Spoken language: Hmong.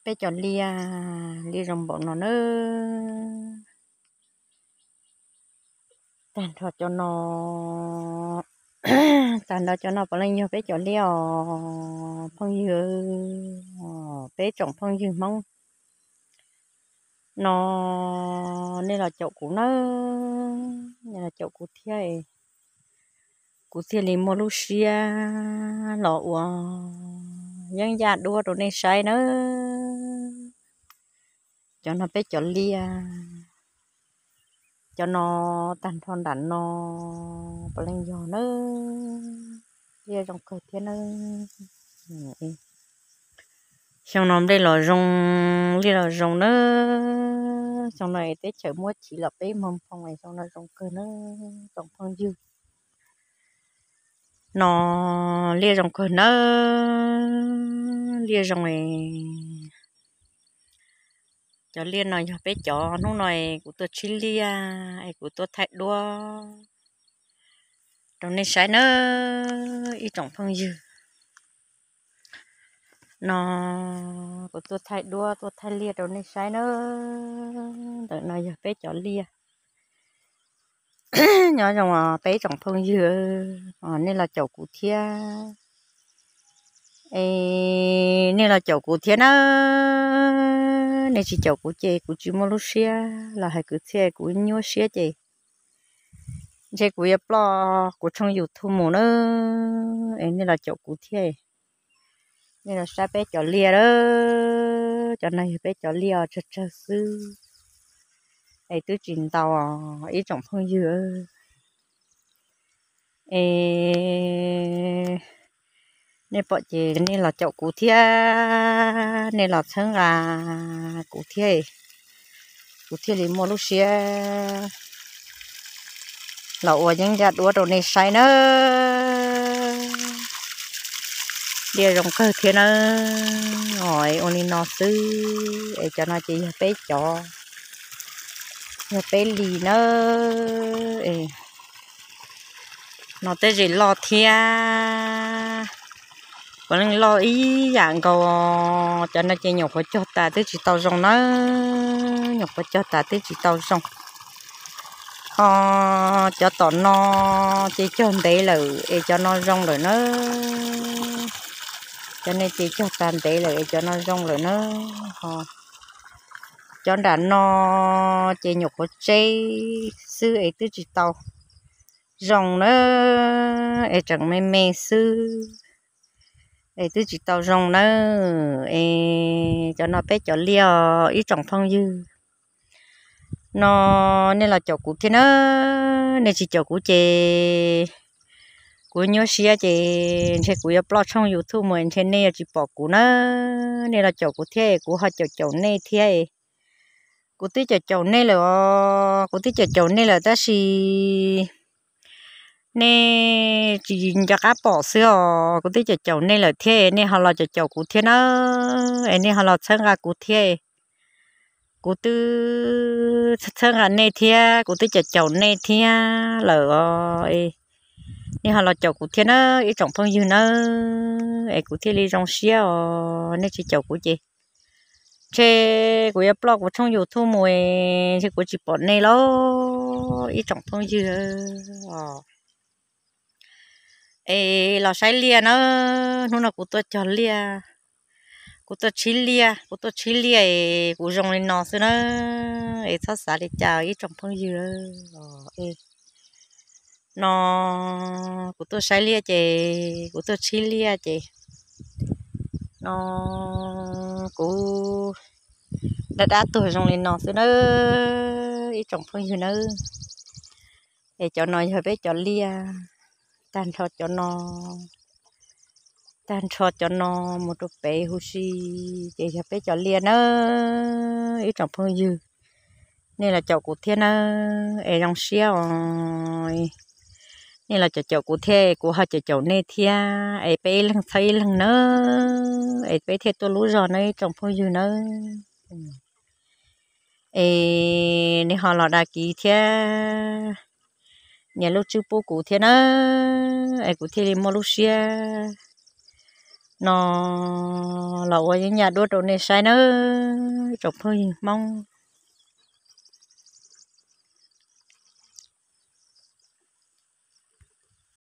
peb cov liaj, liaj zoo npaum no nawb. Tag nrho cov no, tag nrho cov no puav leej yog peb cov liaj os phooj ywg, peb tsoom phooj ywg Hmoob no. Nej los caum kuv nawb, nej los caum kuv thiab, kuv thiaj li muaj lub siab los ua yeeb yaj duab rau nej saib nawb. Cov no peb cov liaj, cov no tag nrho nram no puav leej yog nawb, liaj zoo kawg thiab nawb. Xyoo no nplej los zoo, liaj los zoo nawb. Xyoo no es teb chaws muab chiv los peb hmo nphoo es xyoo no zoo kawg nawb tsoom phooj ywg. No liaj zoo kawg nawb, liaj zoo es cov liaj no yog peb cov, hnub no es kuv tuaj tsib liaj es kuv tuaj thaij duab rau nej saib nawb ib tsoom phooj ywg. No kuv tuaj thaij duab tuaj thaij liaj rau nej saib nawb. Ntawm no yog peb cov liaj nyob zoo peb tsoom phooj ywg, nej los caum kuv thiab. Es nej los caum kuv thiab nawb, nej tsis caum kuv ces kuv tsis muaj lub siab los hais kwv txhiaj, kuv nyuaj siab ces ntshe kuv yuav ploj kuv tshooj YouTube mus nawb. Es nej los caum kuv thiab, nej los saib peb cov liaj lawm, cov no yog peb cov liaj tsawg tsawg xwb es twb tsis ntau ib tsoom phooj ywg. Es nej pom ces nej los caum kuv thiab, nej los txhawb nqa kuv thiab, kuv thiaj li muaj lub siab los ua yeeb yaj duab rau nej saib nawb. Liaj zoo kawg thiab nawb. Ua li no xwb es cov no ces yog peb cov, yog peb lis nawb. No tej zem loj thiab, puav leej loj ib yam nkaus. Cov no ces nyuam qhuav cog tas twb tsis tau zoo nawb, nyuam qhuav cog tas twb tsis tau zoo. Ho cov tom no ces cog ntev lawm es cov no zoo lawm nawb. Cov no ces cog tas ntev lawm es cov no zoo lawm nawb. Ho cov nram no ces nyuam qhuav tseb xwb es twb tsis tau zoo nawb, es tseem me me xwb es twb tsis tau zoo nawb. Es cov no peb cov liaj os ib tsoom phooj ywg. No nej los caum kuv thiab nawb, nej tsis caum kuv ces kuv nyuaj siab ces ntshe kuv yuav ploj tshooj YouTube mus, ntshe nej yuav tsis pom kuv nawb. Nej los caum kuv thiab, kuv ho caum caum nej thiab. Kuv twb caum caum nej lawm os, kuv twb caum caum nej lawm tab sis nej tsis nco qab pom xwb os. Kuv twb caum caum nej lawm thiab, nej ho los caum caum kuv thiab nawb, es nej ho los txhawb nqa kuv thiab. Kuv twb txhawb nqa nej thiab, kuv twb caum caum nej thiab lawm os. Nej ho los caum kuv thiab nawb ib tsoom phooj ywg nawb, es kuv thiaj li zoo siab os. Nej tsis caum kuv ces ntshe kuv yuav ploj kuv tshooj YouTube mus, ntshe kuv tsis pom nej lauj ib tsoom phooj ywg. Es los saib liaj nawb, hnub no kuv tuaj cog liaj, kuv tuaj tsib liaj, kuv tuaj tsib liaj es kuv zoo li no xwb nawb, es txhob xav li cas ib tsoom phooj ywg. No kuv tuaj saib liaj ces kuv tuaj tsib liaj ces no kuv dab dab tuag zoo li no xwb nawb ib tsoom phooj ywg nawb. Es cov no yog peb cov liaj, tag nrho cov no, tag nrho cov no mus rau pem huv si ces yog peb cov liaj nawb ib tsoom phooj ywg. Nej los caum kuv thiab nawb es zoo siab os. Nej los caum caum kuv thiab, kuv ho caum caum nej thiab es peb ib leeg txhawb ib leeg nawb, es peb thiaj tuaj lub zog nawb ib tsoom phooj ywg nawb. Es nej ho los dag kiv thiab nias lub tswb pub kuv thiab nawb, es kuv thiaj li muaj lub siab no los ua yeeb yaj duab rau nej saib nawb tsoom phooj ywg Hmoob.